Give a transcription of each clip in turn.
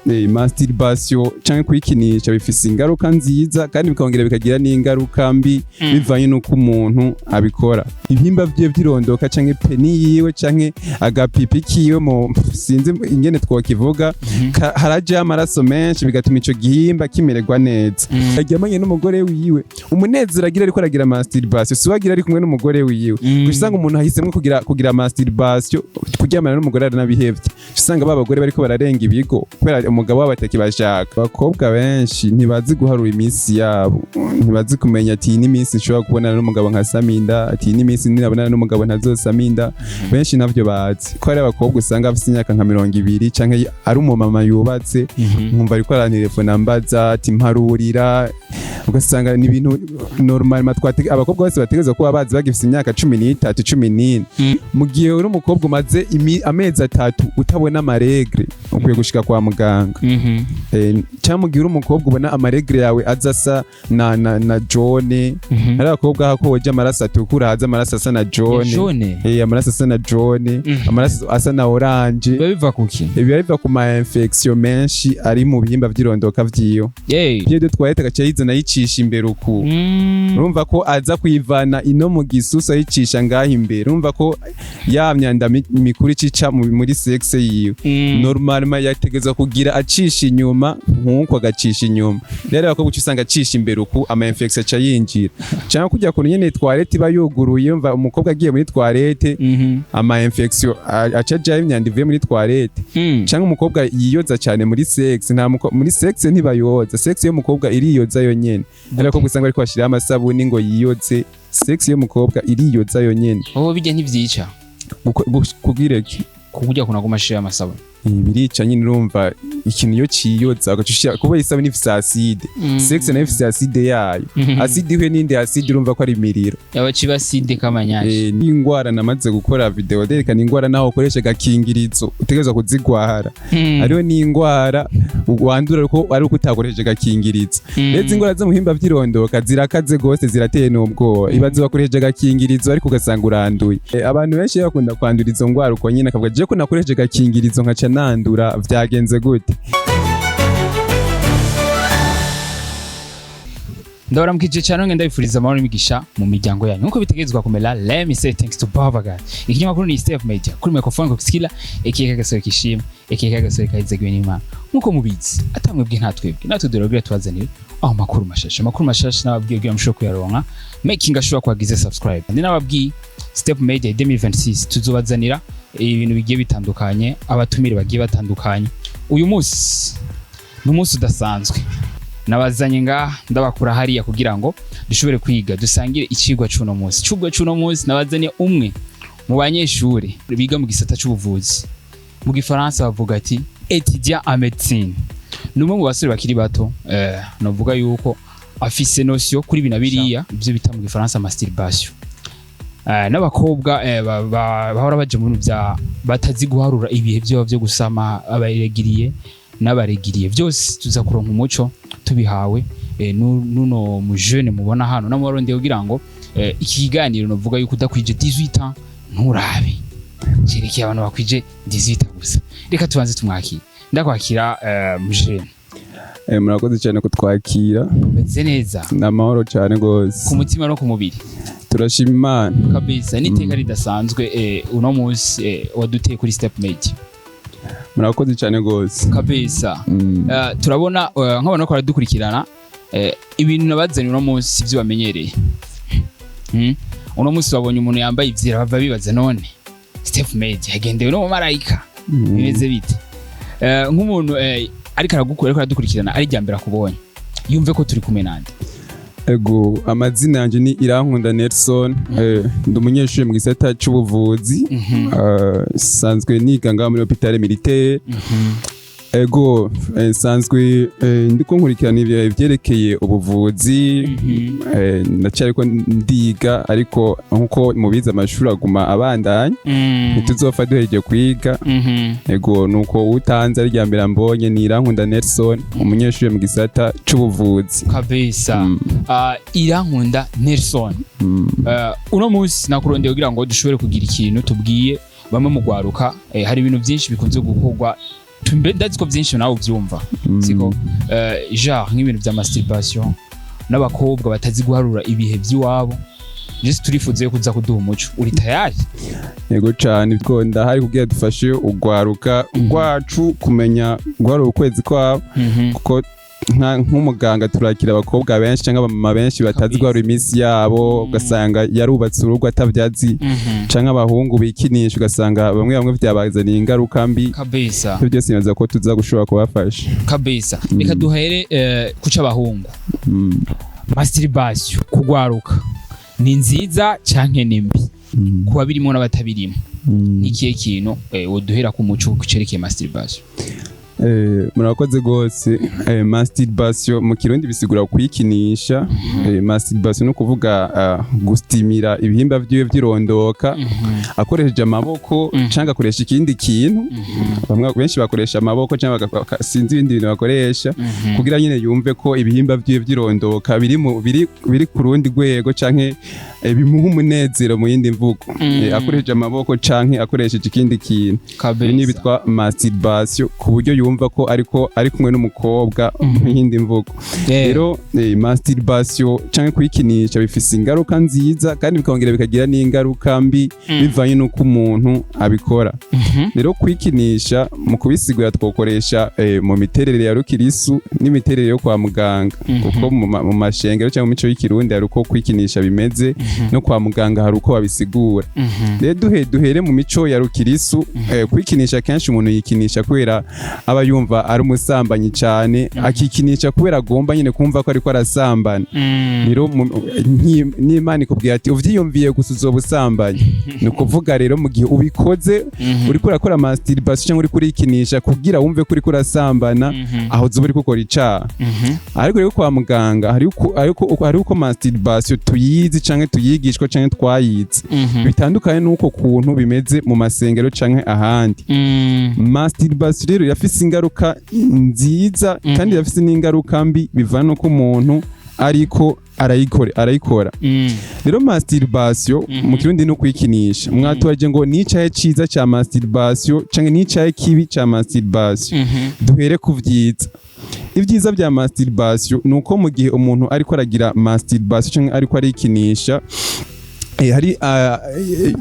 Masturbation canke kwikinisha bifise ingaruka nziza, kandi bikongera bikagira n'ingaruka mbi bivanye n'uko umuntu abikora. Ibihimba vyiwe vyirondoka canke pénis yiwe canke agapipi kiwe, mu sinzi ingene twokivuga, harajayo amaraso menshi, bigatuma ico gihimba kimererwa neza. Aryamanye n'umugore wiwe, umunezero agira ariko aragira masturbation si we agira ari kumwe n'umugore wiwe. Gusa usanga umuntu ahisemwo kugira masturbation, kuryamana n'umugore aranabihevye. Usanga ba bagore bariko bararenga ibigo kubera umugabo wabo atakibashaka. Abakobwa benshi ntibazi guharura iminsi yabo, ntibazi kumenya ati iyi ni iminsi nshobora kubonana n'umugabo nkasama inda, ati iyi ni iminsi ninabonana n'umugabo ntazosama inda. Benshi navyo bazi ko hari abakobwa usanga bafise imyaka nka 20 canke ari umumama yubatse, nkumva ariko arantelefona mbaza ati mparurira. Ugasanga ni ibintu normal matwate abakobwa bose bategerezwa kuba bazi bagifise imyaka 13, 14. Mu gihe uri umukobwa umaze amezi 3 utabona ama règles, ukwiye gushika kwa muganga. Cyangwa mu gihe uri umukobwa ubona ama règles yawe aza asa na jaune. Hari abakobwa hakoje amaraso atukura, haza amaraso asa na jaune. Jaune. Amaraso asa na jaune, amaraso asa na orange. Biba biva kuki? Biba biva ku ma infection menshi ari mu bihimba vy'irondoka vyiwe. Iyo de toilette agaca yizana yicisha imbere uku, urumva ko aza kuyivana ino mu gisusu ayicisha ngaho imbere. Urumva ko ya myanda mikuru icica muri sexe yiwe. Normalement yategezwa kugira acisha inyuma nkuko agacisha inyuma. Rero abakobwa uca usanga acisha imbere uku, ama infection aca yinjira, cyangwa kujya kuntu nyene toilette iba yuguruye. Umva, umukobwa agiye muri toilette, ama infection aca ajayo, imyanda ivuye muri toilette. Cyangwa umukobwa yiyoza cyane muri sexe. Nta muri sexe ntibayoza. Sexe y'umukobwa iriyoza yonyene. Ariko abakobwa usanga bariko bashiraho amasabuni ngo yiyoze. Sexe y'umukobwa iriyoza yonyene. Oh, bijya ntivyica? Kugira iki? Kuburyo kunaguma ashira amasabuni. Birica nyine. Urumva ikintu iyo ciyoza ugaca ushira, kuba isabuni ifise acide, sexe nayo ifise acide yayo. Acide ihuye n'indi acide, urumva ko ari imiriro. Yaba ciba acide kamanyashi. N'ingwara namaze gukora video derekana ingwara naho ukoresha agakingirizo utegerezwa kuzigwara. Hariho n'ingwara wandura ariko ari uko utakoresheje agakingirizo. Rero izi ngwara zo mu bihimba vy'irondoka zirakaze gose, zirateye n'ubwoba. Ibaze wakoresheje agakingirizo ariko ugasanga uranduye. Abantu benshi bakunda kwandura izo ngwara uko nyene, akavuga je ko nakoresheje agakingirizo nkaca nandura, vyagenze gute? Ndabaramukije cyane, ngenda ndabifuriza amahoro n'imigisha mu miryango yanyu nkuko bitegerezwa kumera. Let me say thanks to Baba God. Ikinyamakuru ni Step Media, kuri microphone Kokskila ekeka gasore kishima ekeka gasore kahizegiwe n'Imana. Nkuko mubizi, atamwebwe nta twebwe natwe durabwira tubazanire aho makuru mashasha, amakuru mashasha nababwiye kugira mushobore kuyaronka, making sure ko wagize subscribe. Ndi nababwiye Step Media 2026 tuzobazanira ibintu bigiye bitandukanye, abatumire bagiye batandukanye. Uyu munsi ni umunsi udasanzwe, nabazanye ngaha ndabakura hariya kugira ngo dushobore kwiga, dusangire icigwa c'uno munsi. Icigwa c'uno munsi, nabazaniye umwe mu banyeshuri biga mu gisata c'ubuvuzi, mu gifaransa bavuga ati étudiant en médecine. Ni umwe mu basore bakiri bato, novuga yuko afise notion kuri bina biriya ibyo bita mu gifaransa masturbation. N'abakobwa bahora baja mu bintu bya batazi guharura ibihe byabo byo gusama, abaregiriye n'abaregiriye, byose tuza kuronka umuco tubihawe nuno mujene mubona hano namubarondeye kugira ngo iki kiganiro, novuga yuko udakwije 18 ans nturabe, cerekeye abantu bakwije 18 ans gusa. Reka tubanze tumwakire. Ndakwakira, mujene. Murakoze cyane kutwakira. Meze neza? Ni amahoro cyane rwose. Ku mutima no ku mubiri? Turashima Imana. Kabisa, n'iteka ridasanzwe uno munsi waduteye kuri Step Media. Murakoze cyane rwose. Kabisa. Turabona nk'abantu bariko baradukurikirana, ibintu nabazanye uno munsi sivyo bamenyereye. Uno munsi babonye umuntu yambaye ivyera, bava bibaza: none Step Media yagendewe n'umumarayika, bimeze bite? Nk'umuntu ariko aragukura, ariko aradukurikirana ari irya mbere akubonye, yumve ko turi kumwe nande? Ego, amazina yanjye ni Irankunda Nelson. Ndi umunyeshuri mu gisata c'ubuvuzi. Sanzwe niga ngaha muri hôpital militaire. Ego, nsanzwe ndiko nkurikirana ivyerekeye ubuvuzi. Ndacyariko ndiga, ariko nkuko mubizi amashuri aguma abandanya, ntituzopfa duhejeje kwiga. Ego, nuko utanze ari rya mbere mbonye, ni Irankunda Nelson, umunyeshuri mu gisata c'ubuvuzi. Kabisa. Irankunda Nelson. Uno munsi nakurondeye kugira ngo dushobore kugira ikintu tubwiye bamwe mu gwaruka. Hari ibintu byinshi bikunze gukorwa. Ndazi ko byinshi nawe ubyumva, siko? Genre nk'ibintu vya masturbation n'abakobwa batazi guharura ibihe by'iwabo. Just turifuza yo kuza kuduha umuco. Uri tayari? Yego cane, ko ndahari kugira dufashe ugwaruka rwacu kumenya guharura ukwezi kwabo, kuko nk'umuganga turakira abakobwa benshi cyangwa abamama benshi batazi guharura iminsi yabo, ugasanga yarubatse urugo atabyazi, canke abahungu bikinisha, ugasanga bamwe bamwe vyabazaniye ingaruka mbi. Ivyo byose nibaza ko tuza gushobora kubafasha. Kabisa. Reka duhere kuca abahungu. Masturbation kugwaruka ni nziza canke ni mbi kuba birimo n'abatabirimo? Ni ikihe kintu woduhera ku muco kucerekeye masturbation? Murakoze rwose. Masturbation mu Kirundi bisigura kwikinisha. Masturbation ni ukuvuga gustimira ibihimba vyiwe vy'irondoka akoresheje amaboko canke akoresha ikindi kintu. Bamwe benshi bakoresha amaboko canke sinzi ibindi bintu bakoresha kugira nyine yumve ko ibihimba vyiwe vy'irondoka biri mu biri biri ku rundi rwego canke bimuha umunezero mu yindi mvugo. Akoresheje amaboko canke akoresheje ikindi kintu. Ibi ni bitwa masturbation, ku buryo yumva ko ariko ari kumwe n'umukobwa mu yindi mvugo. Rero masturbation canke kwikinisha bifise ingaruka nziza kandi bikongera bikagira n'ingaruka mbi, bivanye n'uko umuntu abikora. Rero kwikinisha, mu kubisigura, twokoresha mu miterere ya rukirisu n'imiterere yo kwa muganga, kuko mu mashengero cyangwa mu mico y'Ikirundi hari uko kwikinisha bimeze, no kwa muganga hari uko babisigura. Rero duhere mu mico ya rukirisu. Kwikinisha, kenshi umuntu yikinisha kubera aba yumva ari umusambanyi cyane, akikinisha kubera agomba nyine kumva ko ariko arasambana. Rero n'Imana ikubwira ati: "Uvyiyumviye gusa uzoba usambanye." Ni ukuvuga rero mu gihe ubikoze, uriko urakora masturbation cyangwa uriko urikinisha kugira wumve ko uriko urasambana, aho uzoba uriko ukora icaha. Ariko rero kwa muganga hari uko masturbation tuyizi canke tuyigishwa canke twayize, bitandukanye n'uko kuntu bimeze mu masengero canke ahandi. Masturbation rero irafise ingaruka nziza kandi irafise n'ingaruka mbi, bivana n'uko umuntu ariko arayikora. Rero masturbation mu Kirundi no kwikinisha. Mwatubaje ngo nicaye ciza ca masturbation canke nicaye kibi ca masturbation. Duhere ku vyiza. Ibyiza bya masturbation ni uko mu gihe umuntu ariko aragira masturbation canke ariko arikinisha, hari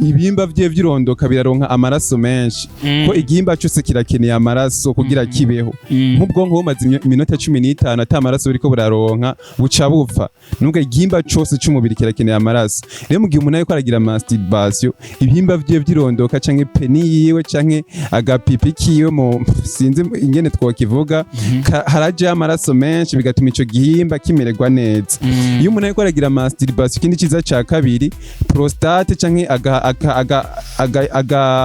ibihimba vyiwe vy'irondoka biraronka amaraso menshi, ko igihimba cyose kirakeneye amaraso kugira kibeho. Nk'ubwonko bumaze iminota 15 ata amaraso buriko buraronka, buca bupfa. Nubwo igihimba cose c'umubiri kirakeneye amaraso. Rero mu gihe umuntu ariko aragira masturbation, ibihimba vyiwe vy'irondoka canke pénis yiwe canke agapipi kiwe, mu sinzi ingene twokivuga, harajayo amaraso menshi, bigatuma ico gihimba kimererwa neza iyo umuntu ariko aragira masturbation. Ikindi ciza ca kabiri, prostate canke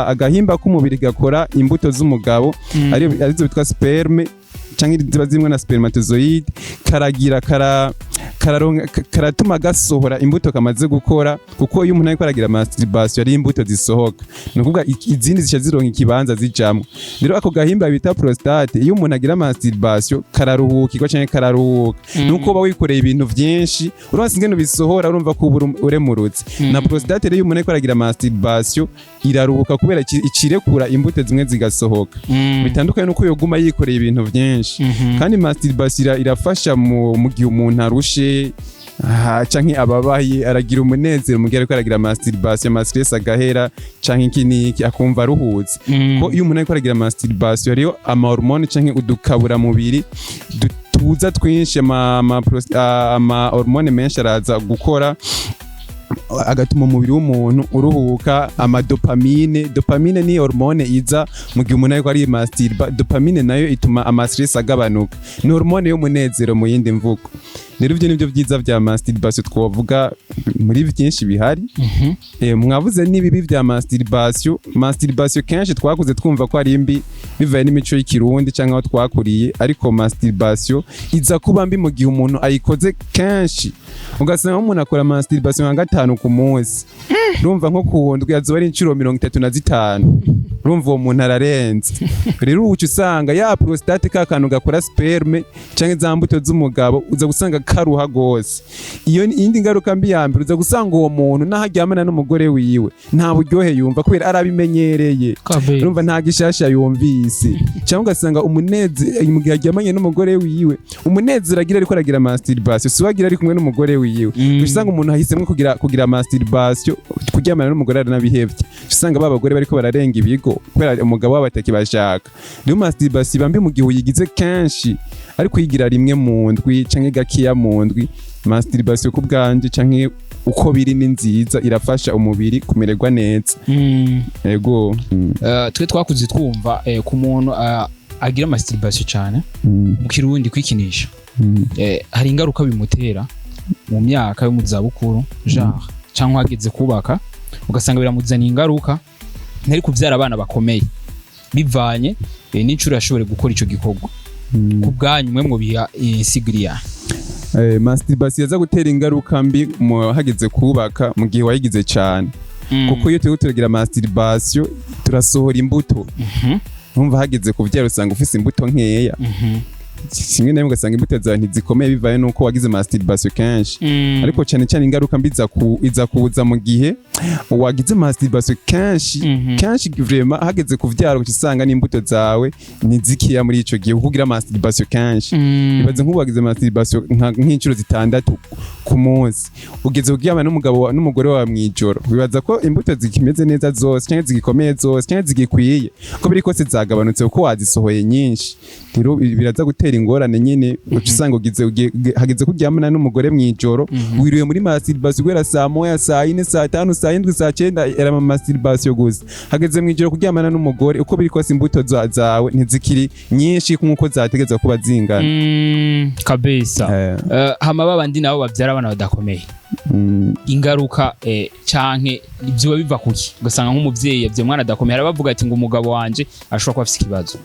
agahimba k'umubiri gakora imbuto z'umugabo, arizo bitwa sperme canke ziba zimwe na spermatozoïde, karagira karatuma gasohora imbuto kamaze gukora, kuko iyo umuntu ariko aragira masturbation ari imbuto zisohoka, ni ukuvuga izindi zica zironka ikibanza zijamwo. Rero ako gahimba bita prostate, iyo umuntu agira masturbation kararuhukirwa canke kararuhuka. Nuko uba wikoreye ibintu vyinshi, uronse ingene ubisohora, urumva ko uba uremurutse. Na prostate rero, iyo umuntu ariko aragira masturbation iraruhuka, kubera icirekura imbuto zimwe zigasohoka, bitandukanye nuko yoguma yikoreye ibintu vyinshi. Kandi masturbation irafasha mu gihe umuntu arushe canke ababaye, aragira umunezero mu gihe ariko aragira masturbation, ama stress agahera canke iki n'iki, akumva aruhutse. Ko iyo umuntu ariko aragira masturbation, hariyo ama hormone canke udukabura mubiri tuza twinshi, ama hormone menshi araza gukora, agatuma umubiri w'umuntu uruhuka. Ama dopamine, dopamine ni hormone iza mu gihe umuntu ariko ari masturba. Dopamine nayo ituma ama stress agabanuka, ni hormone y'umunezero mu yindi mvugo. Rero ibyo nibyo byiza vya masturbation twovuga muri byinshi bihari. Mwavuze n'ibibi vya masturbation. Masturbation kenshi twakuze twumva ko ari mbi bivaye n'imico y'Ikirundi cyangwa aho twakuriye, ariko masturbation iza kuba mbi mu gihe umuntu ayikoze kenshi, ugasanga umuntu akora masturbation nka gatanu. ku munsi. Urumva nko ku ndwi azoba ari inshuro 35. Urumva uwo muntu ararenze. Rero uca usanga ya prostate, ka kantu gakora sperme canke za mbuto z'umugabo, uza gusanga karuha gose. Iyo ni iyindi ngaruka mbi ya mbere. Uza gusanga uwo muntu naho aryamana n'umugore wiwe nta buryohe yumva, kubera arabimenyereye. Urumva nta gishasha yumvise. Cyangwa ugasanga umunezero mu gihe aryamanye n'umugore wiwe, umunezero agira ariko aragira masturbation si we agira ari kumwe n'umugore wiwe. Usanga umuntu ahisemwo kugira masturbation, kuryamana n'umugore aranabihevye. Usanga ba bagore bariko bararenga ibigo kubera umugabo wabo atakibashaka. Niyo masturbation iba mbi mu gihe uyigize kenshi, ariko uyigira rimwe mu ndwi canke gakeya mu ndwi, masturbation ku bwanje canke uko biri ni nziza, irafasha umubiri kumererwa neza. Ego. Twe twakuze twumva ku muntu agira masturbation cyane, mu Kirundi kwikinisha, hari ingaruka bimutera mu myaka yo mu zabukuru, genre cyangwa hageze kubaka, ugasanga biramuzaniye ingaruka, ntari kubyara abana bakomeye bivanye n'inshuro yashoboye gukora ico gikorwa. Ku bwanyu mwe mubiha insiguriya? Masturbation yaza gutera ingaruka mbi mu hageze kubaka mu gihe wayigize cyane, kuko iyo turiko turagira masturbation turasohora imbuto. Numva hageze kuvyara usanga ufise imbuto nkeya. Kimwe na rimwe ugasanga imbuto zawe ntizikomeye bivaye nuko wagize masturbation kenshi. Ariko cyane cyane ingaruka mbi iza kuza mu gihe wagize masturbation kenshi, kenshi vraiment, hageze kuvyara uca usanga n'imbuto zawe ntizikiya muri ico gihe kuko ugira masturbation kenshi. Ibaze nk'ubu wagize masturbation nk'inshuro 6 ku munsi, ugeze kuryama n'umugabo n'umugore wawe mw'ijoro, wibaza ko imbuto zikimeze neza zose canke zigikomeye zose canke zigikwiye? Uko biri kose zagabanutse kuko wazisohoye nyinshi. Rero biraza gutera ingorane nyene. Uca usanga ugize hageze kuryamana n'umugore mw'ijoro, wiriwe muri masturbation guhera saa 1, saa 4, saa 5, saa 7, saa 9, era ama masturbation gusa. Hageze mw'ijoro kuryamana n'umugore, uko biri kose imbuto zawe ntizikiri nyinshi nk'uko zategezwa kuba zingana. Kabisa. Hama babandi nabo bavyara abana badakomeye, ingaruka canke ivyo biva kuki? Ugasanga nk'umuvyeyi yavye umwana adakomeye, hari abavuga ati ngo umugabo wanje ashobora kuba afise ikibazo,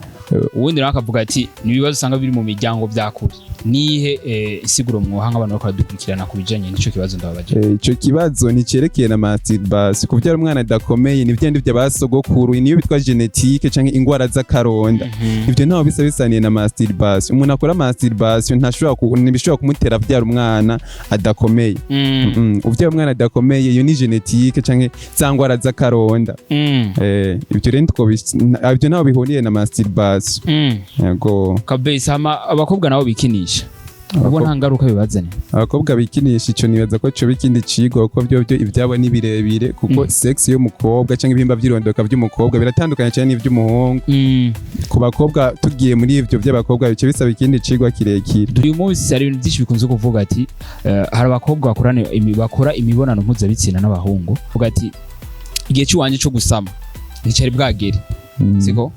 uwundi nawe akavuga ati ni ibibazo usanga biri mu miryango vyakure. Nihe insiguro mwoha nk'abantu bariko baradukurikirana ku bijanye n'ico kibazo ndababaje? Ico kibazo nticerekeye na masturbation. Kuvyara umwana adakomeye ni vyandi vya basogokuru, niyo bitwa génétique canke ingwara z'akaronda. Ivyo ntaho bisa bisaniye na masturbation. Umuntu akora masturbation ntashobora ntibishobora kumutera vyara umwana adakomeye. Uvyara umwana adakomeye, iyo ni génétique canke za ngwara z'akaronda. Ivyo rero ivyo ntaho bihuriye na masturbation. Yego. Kabisa. Hama abakobwa nabo bikinisha ubwo, nta ngaruka bibazanira? Abakobwa bikinisha, ico nibaza ko coba ikindi cigwa, kuko vyo ivyabo ni birebire, kuko sex y'umukobwa canke ibihimba vy'irondoka vy'umukobwa biratandukanye cyane n'ivy'umuhungu. Ku bakobwa, tugiye muri ivyo vy'abakobwa, bice bisaba ikindi cigwa kirekire. Uyu munsi hari ibintu byinshi bikunze kuvuga ati hari abakobwa bakora imibonano mpuzabitsina n'abahungu, bavuga ati igihe cy'iwanje cyo gusama nticari bwagere. Siko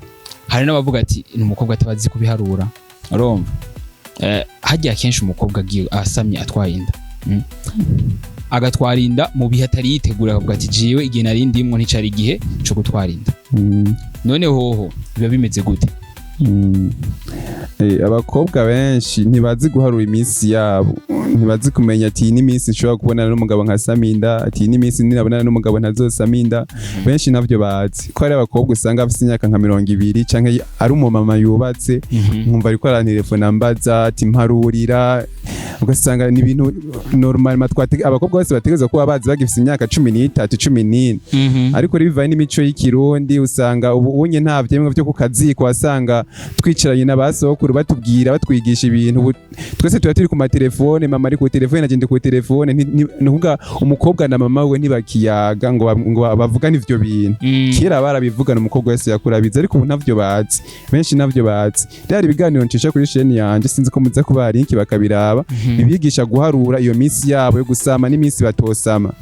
hari n'abavuga ati ni umukobwa atabazi kubiharura. Urumva harya kenshi umukobwa agiye asamye atwaye inda, agatwara inda mu bihe atari yitegura, akavuga ati jiwe igihe nari ndimwo nticari igihe cyo gutwara inda. None hoho biba bimeze gute? Abakobwa benshi ntibazi guharura iminsi yabo, ntibazi kumenya ati iyi ni iminsi nshobora kubonana n'umugabo nkasama inda, ati iyi ni iminsi ninabonana n'umugabo ntazosama inda. Benshi navyo bazi ko hari abakobwa usanga bafise imyaka nka 20 canke ari umumama yubatse, nkumva ariko arantelefona mbaza ati mparurira. Ugasanga ni ibintu normal abakobwa bose bategerezwa kuba bazi bagifise imyaka 13, 14. Ariko rero bivanye n'imico y'Ikirundi, usanga ubu unye nta vyemwe vyo ku kaziko. Wasanga twicaranye na ba sokuru batubwira, batwigisha ibintu. Ubu twese tuba turi ku matelefone, mama ari ku telefone, nanje ndi ku telefone. Ni ukuvuga umukobwa na mama we ntibakiyaga ngo bavugane ivyo bintu. Kera barabivugana, umukobwa wese yakura abizi, ariko ubu ntavyo bazi, benshi ntavyo bazi. Rero hari ibiganiro ncisha kuri chaîne yanje, sinzi ko muza kubaha link bakabiraba, bibigisha guharura iyo minsi yabo yo gusama n'iminsi batosama,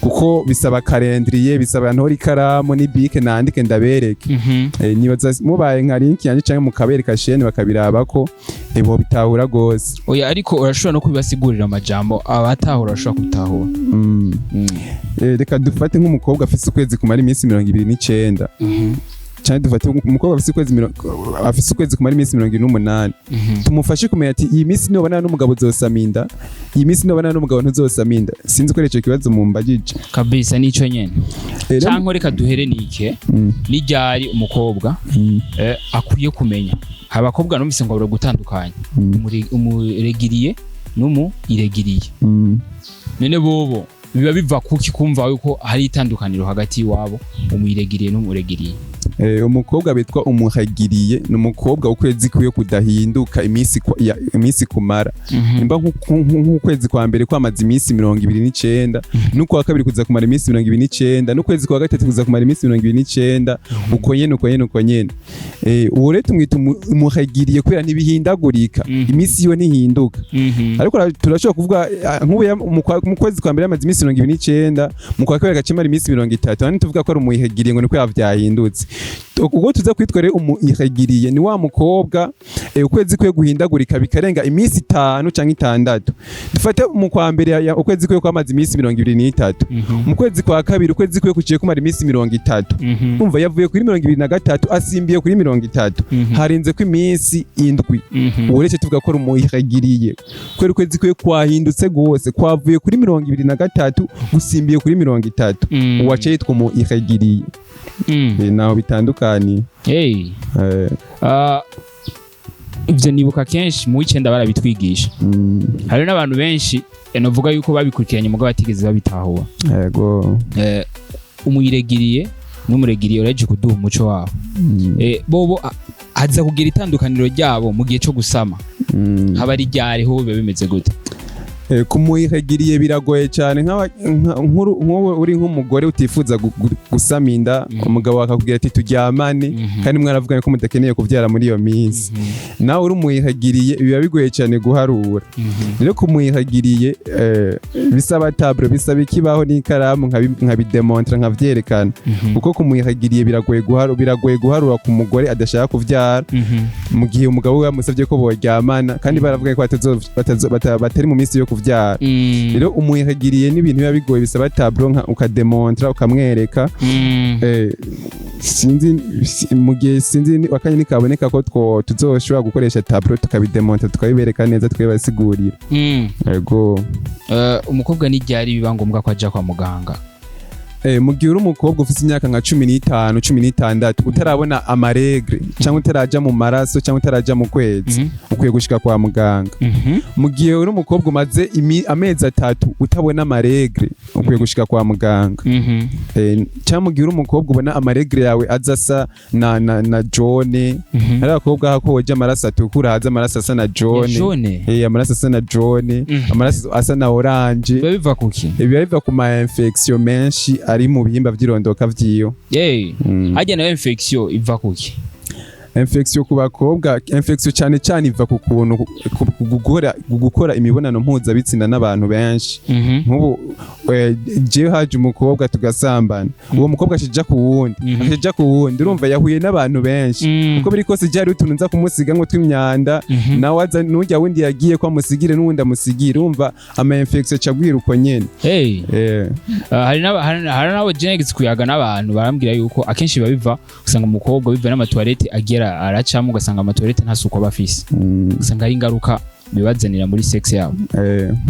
kuko bisaba calendrier, bisaba ntora ikaramu n'i bic nandike ndabereke. Nibaza mubaye nka link yanje canke mukabereka chaîne bakabiraba ko bo bitahura gose. Oya, ariko urashobora no kubibasigurira amajambo abatahura bashobora kubitahura. Reka dufate nk'umukobwa afise ukwezi kumara iminsi 29. Cyane dufate umukobwa afise ukwezi kumara iminsi 78, tumufashe kumenya ati iyi minsi nibonana n'umugabo uzosama inda, iyi minsi nibonana n'umugabo ntuzosama inda. Sinzi ko ari ico kibazo mumbajije. Kabisa, nico nyene. Rero Canke reka duhere nike, n'iryari umukobwa akwiye kumenya? Abakobwa numvise ngo babura gutandukanya umuregiriye n'umu irégiriye. None bobo biba biva kuki kumva yuko hari itandukaniro hagati y'iwabo, umuirégiriye n'umuregiriye? Umukobwa bitwa umuhagiriye ni umukobwa ukwezi kwiwe kudahinduka iminsi kumara. Nimba nk'ukwezi kwa mbere kwamaze iminsi 29, n'ukwa kabiri kuza kumara iminsi 29, n'ukwezi kwa gatatu kuza kumara iminsi 29, uko nyene, uko nyene, uko nyene. Uwo rero tumwita umuhagiriye kubera ntibihindagurika, iminsi yiwe ntihinduka. Ariko turashobora kuvuga nk'ubu mu kwezi kwa mbere yamaze iminsi 29, mu kwa kabiri agacimara iminsi 30, hano tuvuga ko ari umuhagiriye ngo niko yavyahindutse. Ubwo tuza kwitwa rero umuhagiriye ni wa mukobwa ukwezi kwe guhindagurika bikarenga iminsi 5 canke 6. Dufate mu kwa mbere ukwezi kwe kwamaze iminsi 23, mu kwezi kwa kabiri ukwezi kwe kuciye kumara iminsi 30. Umva, yavuye kuri 23 asimbiye kuri 30, harenze ko iminsi 7. Uwo rero tuvuga ko ari umuhagiriye kubera ukwezi kwe kwahindutse gose, kwavuye kuri 23 gusimbiye kuri 30. Uwace yitwa umuhagiriye. Naho bitandukaniye. Hey. Ah, ivyo nibuka kenshi mu w'icenda barabitwigisha. Hari n'abantu benshi novuga yuko babikurikiranye mugabo batigeze babitahura. Umuyiregiriye n'umuregiriye, uraje kuduha umuco wabo. Bobo haza kugira itandukaniro ryabo mu gihe cyo gusama, haba ari ryari ho, biba bimeze gute? Kumuhagiriye biragoye cyane. Nk'ubu uri nk'umugore utifuza gusama inda, umugabo akakubwira ati turyamane, kandi mwaravuganye ko mudakeneye kubyara muri iyo minsi, nawe uri umuhagiriye biba bigoye cyane guharura. Rero kumuhagiriye bisaba tableau, bisaba ikibaho n'ikaramu, nkabidemontra, nkavyerekana, kuko kumuhagiriye biragoye guharura ku mugore adashaka kuvyara, mu gihe umugabo we yamusabye ko boryamana kandi baravuganye ko batari mu minsi yo kuvyara. Rero umuhagiriye n'ibintu biba bigoye, bisaba tableau ukademontra, ukamwereka. Sinzi mu gihe sinzi akanya nikaboneka ko tuzoshobora gukoresha tableau tukabidemontra, tukabibereka neza, tukabibasigurira. Yego. Umukobwa ni ryari biba ngombwa ko aja kwa muganga? Mu gihe uri umukobwa ufite imyaka nka 15, 16, utarabona ama règles cyangwa utaraja mu maraso cyangwa utaraja mu kwezi, ukwiye gushika kwa muganga. Mu gihe uri umukobwa umaze amezi 3 utabona ama règles, ukwiye gushika kwa muganga. Cyangwa mu gihe uri umukobwa ubona ama règles yawe aza asa na jaune. Hari abakobwa hako woja amaraso atukura, haza amaraso asa na jaune. Jaune. Amaraso asa na jaune, amaraso asa na orange. Biba biva kuki? Biba biva ku ma infection menshi ari mu bihimba vy'irondoka vyiyo. Harya nayo infection iva kuki? Infection ku bakobwa, infection cyane cyane iva ku kuntu ku gukora imibonano mpuzabitsina n'abantu benshi. Nk'ubu jewe haje umukobwa tugasambana, uwo mukobwa akija ku wundi, akija ku wundi, urumva yahuye n'abantu benshi. Uko biri kose jari utuntu nza kumusiga ngo tw'imyanda, nawe aza n'ujya wundi yagiye ko amusigire, n'uwundi amusigire, urumva ama infection acagwira uko nyene. Hari n'abo genetics kuyaga n'abantu barambwira yuko akenshi biba biva, usanga umukobwa biva n'ama toilettes agera aracamo, ugasanga ama toilettes nta suku aba afise, usanga ari ingaruka bibazanira muri sex yabo.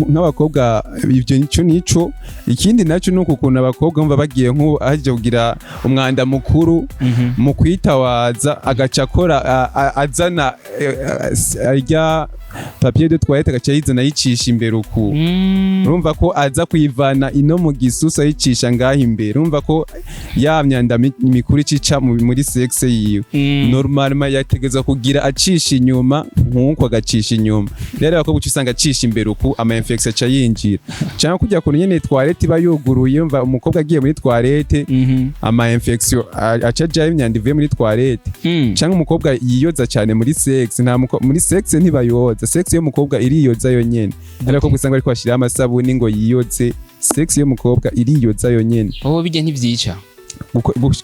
Nk'abakobwa ibyo nico nico. Ikindi naco ni ukuntu abakobwa bumva bagiye nk'ubu aje kugira umwanda mukuru, mu kwitawaza agaca akora azana arya papier de toilette, agaca yizana yicisha imbere uku. Urumva ko aza kuyivana ino mu gisusu ayicisha ngaho imbere, urumva ko ya myanda mikuru icica muri sexe yiwe. Normalement yategezwa kugira acisha inyuma nkuko agacisha inyuma. Rero abakobwa uca usanga acisha imbere uku, ama infection aca yinjira, cyangwa kujya kuntu nyene toilette iba yuguruye, umva umukobwa agiye muri toilette, ama infection aca ajayo, imyanda ivuye muri toilette. Cyangwa umukobwa yiyoza cyane muri sexe. Nta muri sexe ntibayoza, sexe y'umukobwa iriyoza yonyene. Hari abakobwa usanga bariko bashiraho amasabuni ngo yiyoze, sexe y'umukobwa iriyoza yonyene. Oh, bijya ntivyica?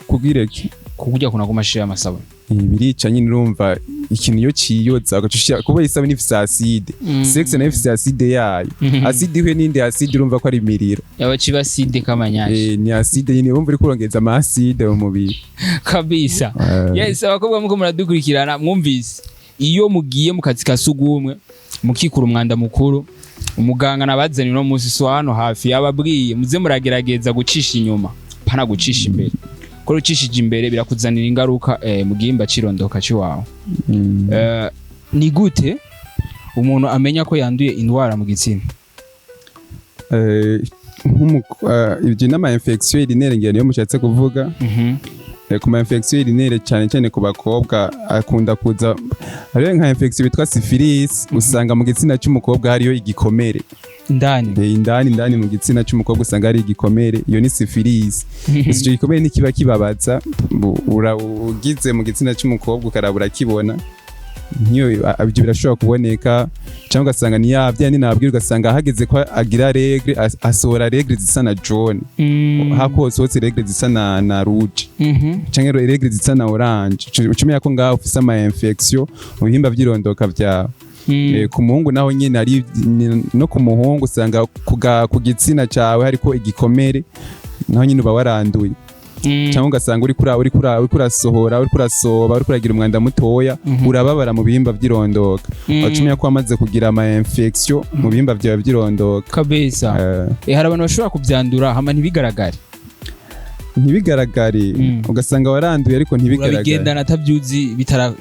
Kugira iki? Kukurya kuna kumashira amasabuni. Birica nyine. Urumva ikintu iyo ciyoza ugaca kuba isabune ifise acide, sexe nayo ifise acide yayo, acide ihuye n'indi acide, urumva ko ari imiriro. Yaba ciba acide kamanyashi. Ni acide nyine, urumva uriko urongeza ama acide mu mubiri. Kabisa. Yes, abakobwa muko muradukurikirana, mwumvise, iyo mugiye mu kazi ka sugumwe mukikura umwanda mukuru, umuganga nabazanye uno munsi so hano hafi yababwiye muze muragerageza gucisha inyuma, pana gucisha imbere, ko ucishije imbere birakuzanira ingaruka mu gihimba cirondoka ciwawe. Ni gute umuntu amenya ko yanduye indwara mu gitsina? Ibyo n'ama infection urinaire ngira niyo mushatse kuvuga. Ku ma infection urinaire, cyane cyane ku bakobwa, akunda kuza hariyo nka infection bitwa syphilis. Usanga mu gitsina cy'umukobwa hariyo igikomere. Indani? Indani mu gitsina cy'umukobwa usanga hari igikomere. Iyo ni syphilis. Gusa icyo gikomere ntikiba kibabaza. Ugize mu gitsina cy'umukobwa ukaraba urakibona. Nk'iyo ibyo birashobora kuboneka, cyangwa ugasanga ni ya bya nabwira, ugasanga hageze ko agira règle, asohora règle zisa na jaune, hako sohotse règle zisa na rouge canke règle zisa na orange. Uca umenya ko ngaho ufise ama infection mu bihimba vy'irondoka vyawe. Ku muhungu naho nyene ari no ku muhungu usanga ku gitsina cawe hariko igikomere, naho nyene uba waranduye, cyangwa ugasanga uriko urasohora, uriko urasoba, uriko uragira umwanda mutoya, urababara mu bihimba vy'irondoka. Waca umenya ko wamaze kugira ama infection mu bihimba vyawe vy'irondoka. Kabisa. Hari abantu bashobora kubyandura hama ntibigaragare. Ntibigaragare. Ugasanga waranduye ariko ntibigaragare. Urabigendana atabyuzi bitara.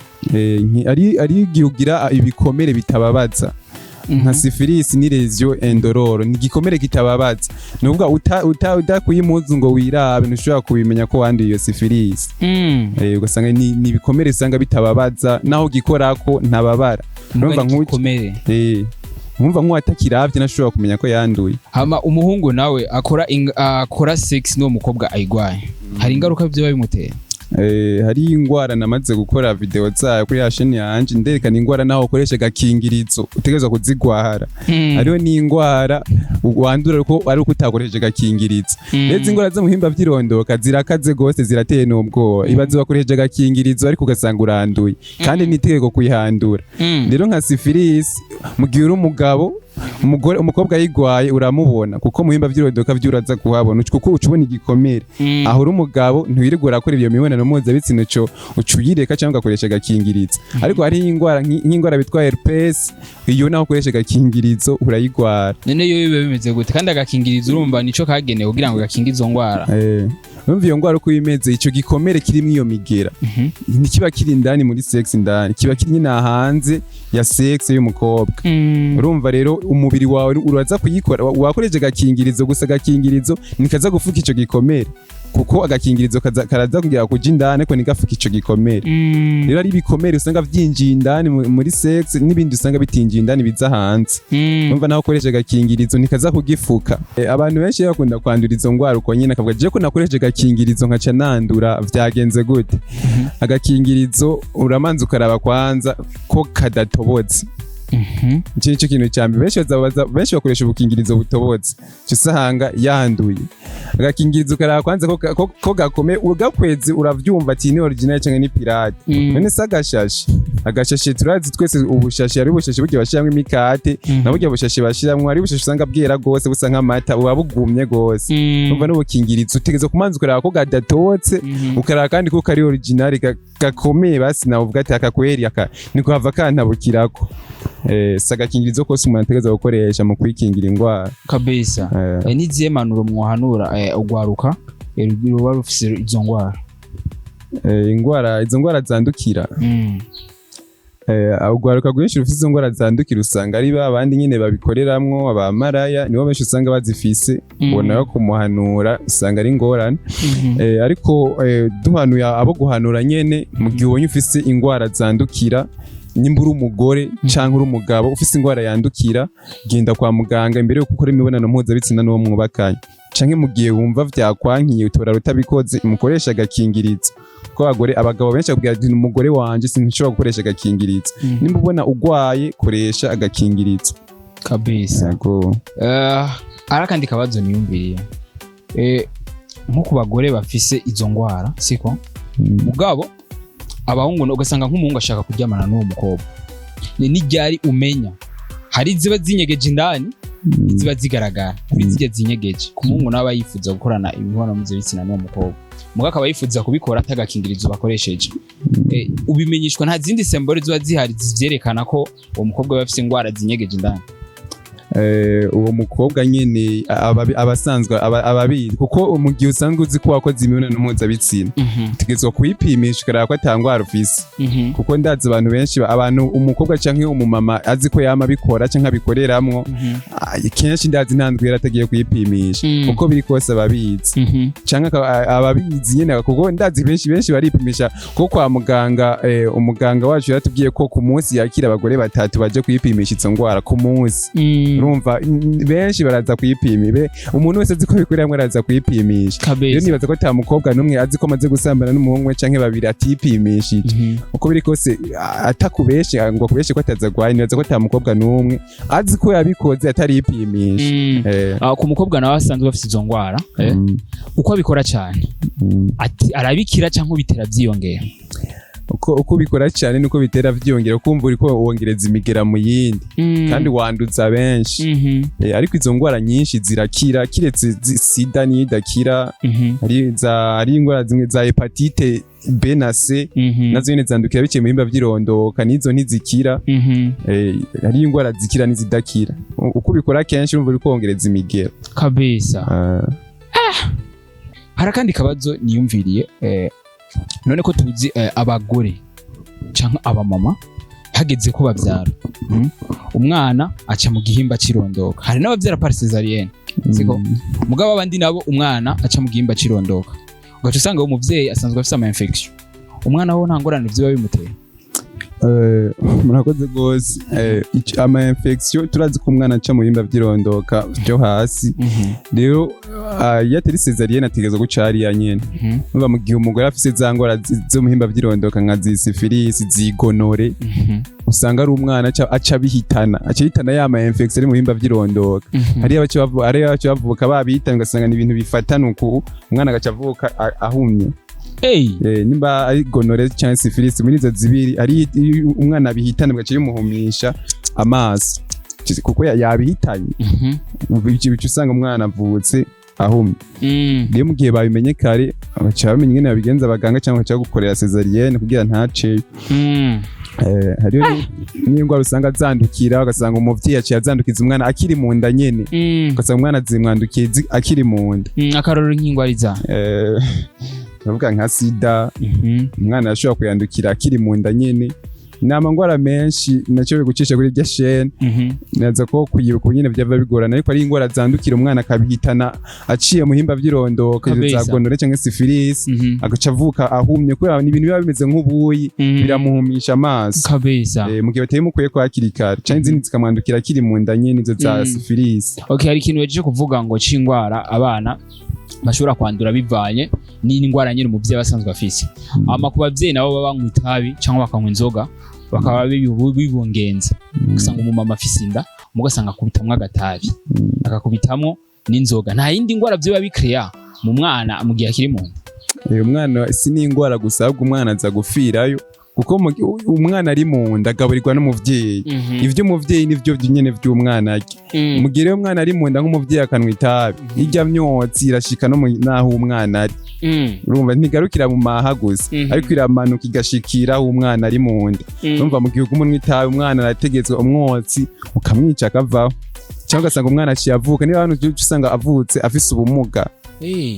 Ari igihe ugira ibikomere bitababaza, nka syphilis ni lésion indolore, ni igikomere kitababaza. Ni ukuvuga udakuye impuzu ngo wirabe, ntushobora kubimenya ko wanduye iyo syphilis. Ugasanga ni ibikomere usanga bitababaza, naho gikorako ntababara. Urumva igikomere. Urumva nk'uwatakiravye ntashobora kumenya ko yanduye. Hama umuhungu nawe akora sex n'uwo mukobwa ayigwaye, hari ingaruka byo bimutera? Hari ingwara namaze gukora video zayo kuri ya chaîne yanje, nderekana ingwara naho ukoresha agakingirizo utegerezwa kuzigwara. Hariho n'ingwara wandura ariko ari uko utakoresheje agakingirizo. Rero izi ngwara zo mu bihimba vy'irondoka zirakaze gose, zirateye n'ubwoba. Ibaze wakoresheje agakingirizo ariko ugasanga uranduye, kandi ni itegeko kuyihandura. Rero nka syphilis, mu gihe uri umugabo, umugore, umukobwa yigwaye, uramubona kuko mu bihimba vy'irondoka vy'uraza kuhabona, kuko uca ubona igikomere. Aho uri umugabo ntiwirirwa urakora iyo mibonano mpuzabitsina, uco uca uyireka cyangwa ugakoresha agakingirizo. Ariko hariho ingwara nk'ingwara bitwa herpes, iyo naho ukoresha agakingirizo urayigwara. None yo biba bimeze gute? Kandi agakingirizo urumva nico kagenewe kugira ngo gakinge izo ngwara. Urumva iyo ngwara uko imeze, ico gikomere kirimwo iyo migera ntikiba kiri indani muri sexe indani, kiba kiri nyine hanze ya sexe y'umukobwa. Urumva rero umubiri wawe uraza kuyikora wakoresheje agakingirizo, gusa agakingirizo nikaza gufuka ico gikomere, kuko agakingirizo karaza kugira kuja indani ariko ntigafuka ico gikomere. Rero ari ibikomere usanga vyinjiye indani muri sexe, n'ibindi usanga bitinjiye indani biza hanze. Urumva naho ukoresha agakingirizo ntikaza kugifuka. Abantu benshi rero bakunda kwandura izo ngwara uko nyene, akavuga je ko nakoresheje agakingirizo nkaca nandura, vyagenze gute? Agakingirizo uramanza ukaraba kwanza ko kadatobotse. Iki nico kintu cya mbere. Benshi benshi bakoresha ubukingirizo butobotse, uca usanga yanduye. Agakingirizo ukaraba kwanza ko gakomeye, ugakwezi uravyumva ati ni original canke ni pirate. None se agashashe turazi twese ubushashi, ari ubushashi burya bashiramwo imikate, na burya bushashi bashiramwo, ari ubushashi usanga bwera gose, busa nk'amata, buba bugumye gose. Urumva n'ubukingirizo utegerezwa kumanza ukaraba ko kadatobotse, ukaraba kandi ko kari original, gakomeye. Basi nawe uvuga ati aka kweri aka niko hava kantabukirako. Si agakingirizo kose umuntu ategerezwa gukoresha mu kwikingira ingwara. Kabisa. N'izihe mpanuro mwohanura ugwaruka ruba rufise izo ngwara? Ingwara, izo ngwara zandukira, urwaruka rwinshi rufise izo ngwara zandukira usanga ari ba bandi nyene babikoreramwo, abamaraya nibo benshi usanga bazifise. Ubona yo kumuhanura usanga ari ingorane. Ariko duhanuye abo guhanura nyene, mu gihe ubonye ufise ingwara zandukira, nimba uri umugore canke uri umugabo ufise ingwara yandukira, genda kwa muganga imbere yo gukora imibonano mpuzabitsina n'uwo mwubakanye, canke mu gihe wumva vyakwankiye utora utabikoze, mukoresha agakingirizo. Kuko abagore, abagabo benshi bakubwira ati umugore wanje sinshobora gukoresha agakingirizo. Nimba ubona ugwaye, koresha agakingirizo. Kabisa. Yego. Ari akandi kabazo niyumviriye, nko ku bagore bafise izo ngwara, siko? Mugabo Abahungu ugasanga nk'umuhungu ashaka kuryamana n'uwo mukobwa, ni ryari umenya hari ziba zinyegeje indani, ziba zigaragara? Kuri zijya zinyegeje, ku muhungu nawe aba yifuza gukorana imibonano mpuzabitsina n'uwo mukobwa, muga akaba yifuza kubikora atagakingirizo bakoresheje. Ubimenyeshwa nta zindi symbole ziba zihari zivyerekana ko uwo mukobwa aba afise ingwara zinyegeje indani? Uwo mukobwa nyene abasanzwe ababizi, kuko mu gihe usanzwe uzi ko wakoze imibonano mpuzabitsina, utegerezwa kuyipimisha ukaraba ko ata ngwara ufise, kuko ndazi abantu benshi, abantu umukobwa canke umumama azi ko yama abikora canke abikoreramwo, kenshi ndazi nta ndwi atagiye kuyipimisha. Uko biri kose ababizi canke ababizi nyene, kuko ndazi benshi benshi baripimisha, kuko kwa muganga, umuganga wacu yaratubwiye ko ku munsi yakira abagore batatu baje kuyipimisha izo ngwara ku munsi. Urumva, benshi baraza kuyipima. Umuntu wese azi ko bikoreramwo araza kuyipimisha. Rero nibaza ko ata mukobwa n'umwe azi ko amaze gusambana n'umuhungu we canke babiri atipimishije. Uko biri kose, atakubeshe ngo akubeshe ko atazagwaye, nibaza ko ata mukobwa n'umwe azi ko yabikoze ataripimisha. Ah, ku mukobwa nawe asanzwe afise izo ngwara, uko abikora cyane, ati arabikira cyangwa bitera byiyongera? Uko ubikora cyane niko bitera vyiyongera, kumva uriko wongereza imigera mu yindi kandi wanduza benshi. Ariko izo ngwara nyinshi zirakira, kiretse sida niyo idakira. Hari ingwara zimwe za hépatite B na C, nazo nyene zandukira biciye mu bihimba vy'irondoka, nizo ntizikira. Hari ingwara zikira n'izidakira. Uko ubikora kenshi urumva uriko wongereza imigera. Kabisa. Ah. Hari akandi kabazo niyumviriye, none ko tuzi abagore canke abamama hageze ko bavyara, Umwana aca mu gihimba cirondoka. Hari n'abavyara par césarienne, siko? Mugabo abandi nabo umwana aca mu gihimba cirondoka, ugaca usanga uwo muvyeyi asanzwe afise ama infection. Umwana wo nta ngorane vyoba bimutera? Murakoze rwose. Ama infection, turazi ko umwana aca mu bihimba vy'irondoka vyo hasi. Rero iyo atari césarienne ategerezwa guca hariya nyene. Urumva, mu gihe umugore afise za ngwara zo mu bihimba vy'irondoka nka zi syphilis, zi gonorrhée, usanga ari umwana aca bihitana, aca yitana ya ma infection ari mu bihimba vy'irondoka. Hariyo abaca bavuka babihitana, ugasanga ni ibintu bifatana uku, umwana agaca avuka ahumye. Hey. Nimba ari gonorrhée cyangwa syphilis, muri izo zibiri ari umwana abihitana, bigaca bimuhumisha amaso kuko yabihitanye. Bica usanga umwana avutse ahumye. Rero mu gihe babimenye kare, baca bamenya ingene babigenza abaganga, cyangwa baca gukorera césarienne kugira ntaceyo. Hariyo n'indwara usanga zandukira, ugasanga umuvyeyi aciye azandukiza umwana akiri mu nda nyene, ugasanga umwana zimwandukiye akiri mu nda. Akarorero nk'ingwara iza? Turavuga nka sida, umwana yashobora kuyandukira akiri mu nda nyene. Ni amangwara menshi nacyo gucisha kuri irya shene. Naza ko kuyibuka ubu nyene vyava bigorana, ariko ari ingwara zandukira umwana akabihitana aciye mu himba vy'irondoka, izo za gonorrhée canke syphilis, agaca avuka ahumye kubera ni ibintu biba bimeze nk'ubuyi, biramuhumisha amaso. Mu gihe batabimukuye ko hakiri kare, canke izindi zikamwandukira akiri mu nda nyene, izo za syphilis. Okay, hari ikintu wejeje kuvuga ngo c'ingwara abana bashobora kwandura bivanye n'indwara nyine umuvyeyi aba asanzwe afise. Ama ku bavyeyi nabo baba banywa itabi cyangwa bakanywa inzoga, bakaba bibungenza, ugasanga umumama afise inda, ugasanga akubitamwo agatabi, akakubitamwo n'inzoga, nta yindi ndwara vyoba bikreya mu mwana mu gihe akiri mu nda? Umwana si n'ingwara gusa, ahubwo umwana aza gupfirayo, kuko umwana ari mu nda agaburirwa n'umuvyeyi. Ivyo umuvyeyi nivyo nyene vy'umwana arya. Mu gihe rero umwana ari mu nda, nk'umuvyeyi akanwa itabi, irya myotsi irashika no naho umwana ari. Urumva, ntigarukira mu maha gusa, ariko iramanuka igashikira aho umwana ari mu nda. Urumva, mu gihe uguma unywa itabi, umwana arategetswe umwotsi ukamwica akavaho, cyangwa ugasanga umwana aciye avuka, niba hano uca usanga avutse afise ubumuga,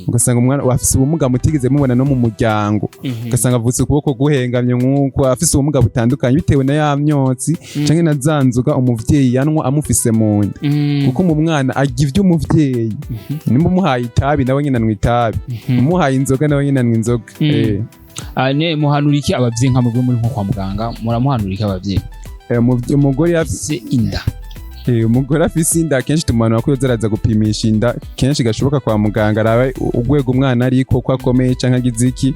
ugasanga umwana afise ubumuga mutigeze mubona no mu muryango, ugasanga avutse ukuboko guhengamye nk'uko, afise ubumuga butandukanye bitewe na ya myotsi canke na za nzoga umuvyeyi yanwa amufise mu nda, kuko mu mwana arya ivy'umuvyeyi. Nimba umuhaye itabi, nawe nyene anywa itabi. Umuhaye inzoga, nawe nyene anywa inzoga. Ah, ne muhanura iki abavyeyi nka mwebwe muri nko kwa muganga? Muramuhanura iki abavyeyi Umugore afise inda? Umugore afise inda, kenshi tumuhanura ko yoza araza gupimisha inda kenshi gashoboka kwa muganga, arabe urwego umwana ariko, ko akomeye canke agize iki.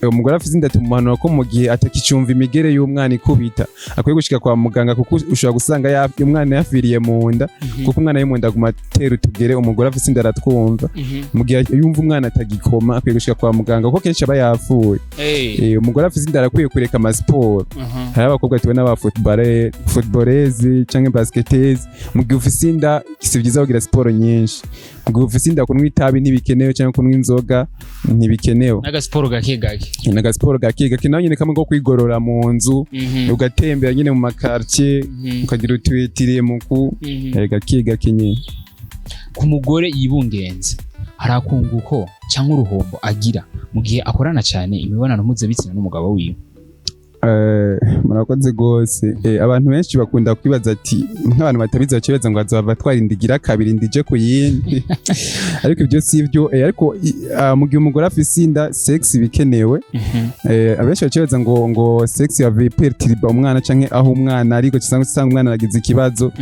Umugore afise inda tumuhanura ko mu gihe atakicumva imigere y'umwana ikubita, akwiye gushika kwa muganga, kuko ushobora gusanga umwana yafiriye mu nda, kuko umwana yo mu nda aguma atera utugere. Umugore afise inda aratwumva. Mu gihe yumva umwana atagikoma, akwiye gushika kwa muganga, kuko kenshi aba yapfuye. Umugore afise inda arakwiye kureka amasiporo. Hari abakobwa tubona ba footballeuses canke basketteuses. Mu gihe ufise inda, si byiza kugira siporo nyinshi. Mu gihe ufise inda, kunywa itabi ntibikenewe, canke kunywa inzoga ntibikenewe. N'agasiporo gake gake. N'agasiporo gake gake naho nyene, kamwe ko kwigorora mu nzu, ugatembera nyene mu ma quartier, ukagira utwitiriye muku gake gake nyene. Ku mugore yibungenze, hari akunguko cyangwa uruhombo agira mu gihe akorana cyane imibonano mpuzabitsina n'umugabo wiwe? Murakoze gose. Abantu benshi bakunda kwibaza ati, nk'abantu batabizi bacibaza ngo azova twara inda igira kabiri, inda ije ku yindi, ariko ibyo si byo. Ariko mu gihe umugore afise inda, sex ibikenewe. Abenshi bacibaza ngo sex ya perturba umwana canke aho umwana ariko, cyangwa usanga umwana aragize ikibazo.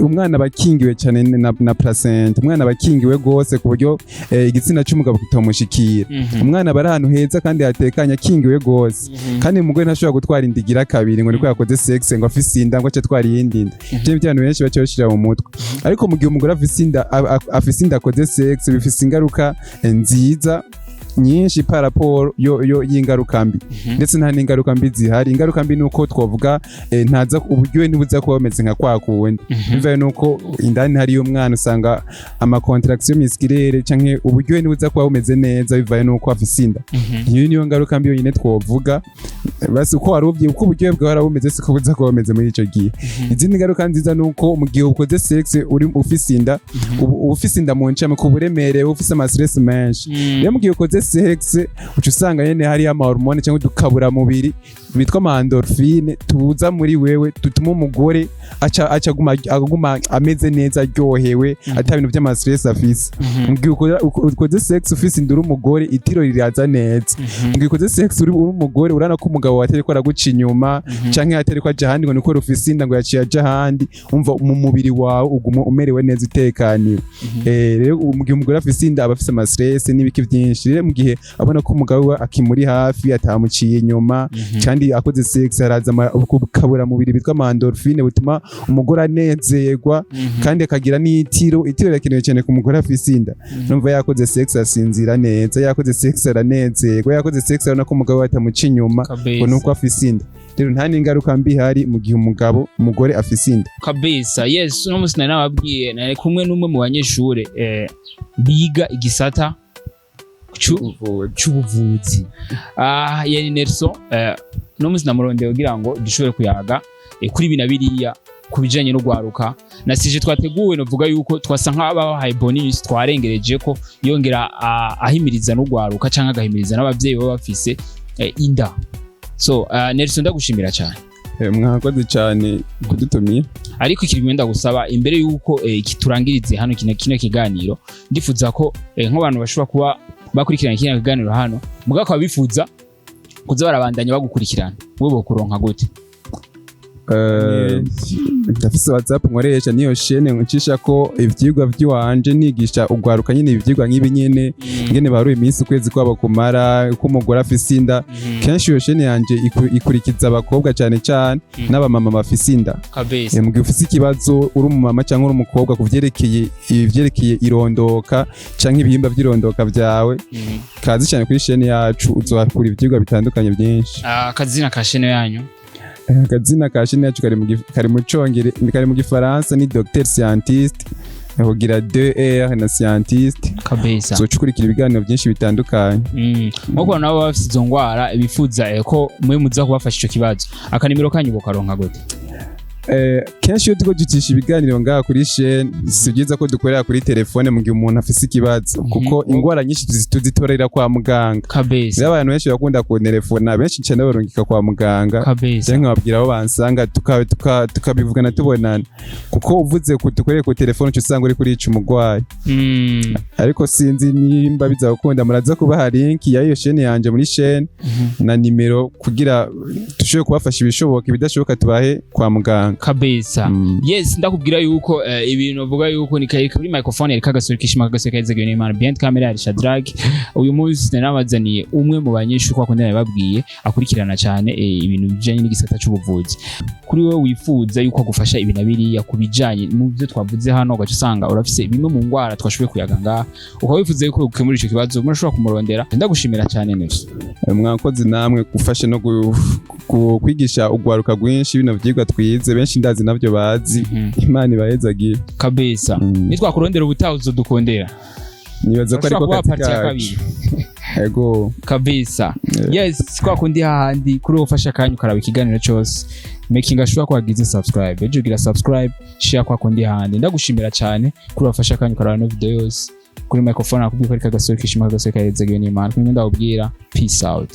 Umwana aba akingiwe cyane na placenta. Umwana aba akingiwe gose ku buryo igitsina c'umugabo kitamushikira. Umwana aba ari ahantu heza kandi hatekanye, akingiwe gose. Kandi umugore ntashobora gutwara inda igira kabiri ngo niko yakoze sex, ngo afise inda, ngo ace atwara iyindi nda. Ivyo nivyo abantu benshi baca bashira mu mutwe. Ariko mu gihe umugore afise inda, afise inda akoze sex, bifise ingaruka nziza nyinshi par rapport yo y'ingaruka mbi. Ndetse nta n'ingaruka mbi zihari. Ingaruka mbi nuko twovuga ntaza uburyohe ntibuza kuba bumeze nka kwa kundi, bivaye nuko indani hariyo umwana. Usanga ama contraction musculaire canke uburyohe ntibuza kuba bumeze neza, bivaye nuko afise inda. Iyo niyo ngaruka mbi yonyine twovuga. Basi uko wari uko uburyohe bwawe wari bumeze, siko buza kuba bumeze muri ico gihe. Izindi ngaruka nziza nuko mu gihe ukoze sex uri ufise inda, uba ufise inda mu ncamake, uburemerewe, ufise ama stress menshi. Rero mu gihe ukoze sex, uca usanga nyene hariyo ama hormone cyangwa udukabura mubiri bitwa ama endorphine tuza muri wewe, dutuma umugore aca aguma ameze neza, aryohewe, ata bintu vy'ama stress afise. Mu gihe ukoze sex ufise inda uri umugore, itiro riraza neza. Mu gihe ukoze sex uri umugore, urabona ko umugabo atariko araguca inyuma, canke atariko aja ahandi ngo niko ufise inda, ngo yaciye aja ahandi. Umva, mu mubiri wawe uguma umerewe neza, utekaniwe. Rero mu gihe umugore afise inda, aba afise ama stress n'ibiki byinshi. Rero mu gihe abona ko umugabo we akimuri hafi, atamuciye inyuma, kandi akoze sex haraza kabura mubiri bitwa ama endorphine, butuma umugore anezerwa kandi akagira n'itiro. Itiro rirakenewe cyane ku mugore afise inda. Numva yakoze sex asinzira neza, yakoze sex aranezerwa, yakoze sex abona ko umugabo we atamuca inyuma ngo nuko afise inda. Rero nta n'ingaruka mbi ihari mu gihe umugore afise inda. Kabisa, yes. Uno munsi nari nababwiye, nari kumwe n'umwe mu banyeshure biga igisata c'ubuvuzi. Yari Nelson. Uno munsi namurondeye kugira ngo dushobore kuyaga kuri ibi na biriya ku bijanye no gwaruka na sujet twateguwe. Novuga yuko twasa nk'ababahaye bonus, twarengereje ko yongera ahimiriza no gwaruka canke agahimiriza n'abavyeyi baba bafise inda. So Nelson, ndagushimira cyane. Mwakoze cyane kudutumira. Ariko ikiri gusaba imbere yuko kiturangirize hano kino kiganiro, ndifuza ko nk'abantu bashobora kuba bakurikirana kino kiganiro hano mugabo bakaba bifuza kuza barabandanya bagukurikirana, wowe bokuronka gute? Ndafise WhatsApp nkoresha, niyo chaîne ncisha ko ivyigwa vy'iwanje, nigisha ugwaruka nyene ivyigwa nk'ibi nyene, ngene baruye iminsi ukwezi kwabo kumara, uko umugore afise inda. Kenshi iyo chaîne yanje ikurikiza abakobwa cyane cyane n'abamama bafise inda. Mu gihe ufise ikibazo uri umumama cyangwa uri umukobwa ku vyerekeye ivyerekeye irondoka canke ibihimba vy'irondoka vyawe, kazi cyane kuri chaîne yacu, uzohakura ivyigwa bitandukanye byinshi. Akazina ka chaîne yanyu? Akazina ka chaîne yacu kari mu congere, kari mu gifaransa, ni Docteur Scientiste, kugira 2R na scientiste. Uzoca ukurikira ibiganiro byinshi bitandukanye. Nkuko nabo bafise izo ngwara bifuza ko mwe muza kubafasha ico kibazo, akanimero kanyu bokaronka gute? Kenshi iyo turiko ducisha ibiganiro ngaha kuri chaîne, si byiza ko dukorera kuri telefone mu gihe umuntu afise ikibazo, kuko ingwara nyinshi tuzitorera kwa muganga. Rero abantu benshi bakunda kuntelefona, benshi nca ndabarungika kwa muganga canke nkababwira aho bansanga, tukabivugana tubonana, kuko uvuze ku dukorere ku telefone, uca usanga uriko urica umugwayi. Ariko sinzi nimba bizakunda, muraza kubaha link ya iyo chaîne yanje muri chaîne na nimero, kugira dushobore kubafasha ibishoboka, ibidashoboka tubahe kwa muganga. Kabisa. Yes, ndakubwira yuko ibintu bavuga yuko ni kari kuri microphone yari kagasore kishima, kagasore kahizegiwe n'Imana, behind camera yari Shadrack. Uyu munsi nabazaniye umwe mu banyeshuri, kwa kundi nababwiye akurikirana cyane ibintu bijanye n'igisata c'ubuvuzi. Kuri wowe wifuza yuko agufasha ibi na biriya ku bijanye mu byo twavuze hano, ugaca usanga urafise bimwe mu ngwara twashoboye kuyaga ngaha, ukaba wifuza yuko gukemura ico kibazo, murashobora kumurondera. Ndagushimira cyane, Nefsi. Mwakoze namwe gufasha no kwigisha ugwaruka rwinshi bino vyigwa twize. Benshi ndazi navyo bazi. Imana ibahezagire. Kabisa. Nitwakurondera ubutaha uzodukondera? Nibaza ko ariko Urashobora kuba kazi partie ya kacu. kabiri. Ego. Kabisa. Yes, kwa kundi hahandi kuri ufasha akanya ukaraba ikiganiro cyose, making sure ko wagize subscribe, ejo ugira subscribe, share, kwa kundi hahandi. Ndagushimira cyane kuri wafasha akanya ukaraba no video yose. Kuri microphone nakubwiye ko ari kagasore kishima, kagasore kahezagiwe n'Imana. Kumwe ndakubwira peace out.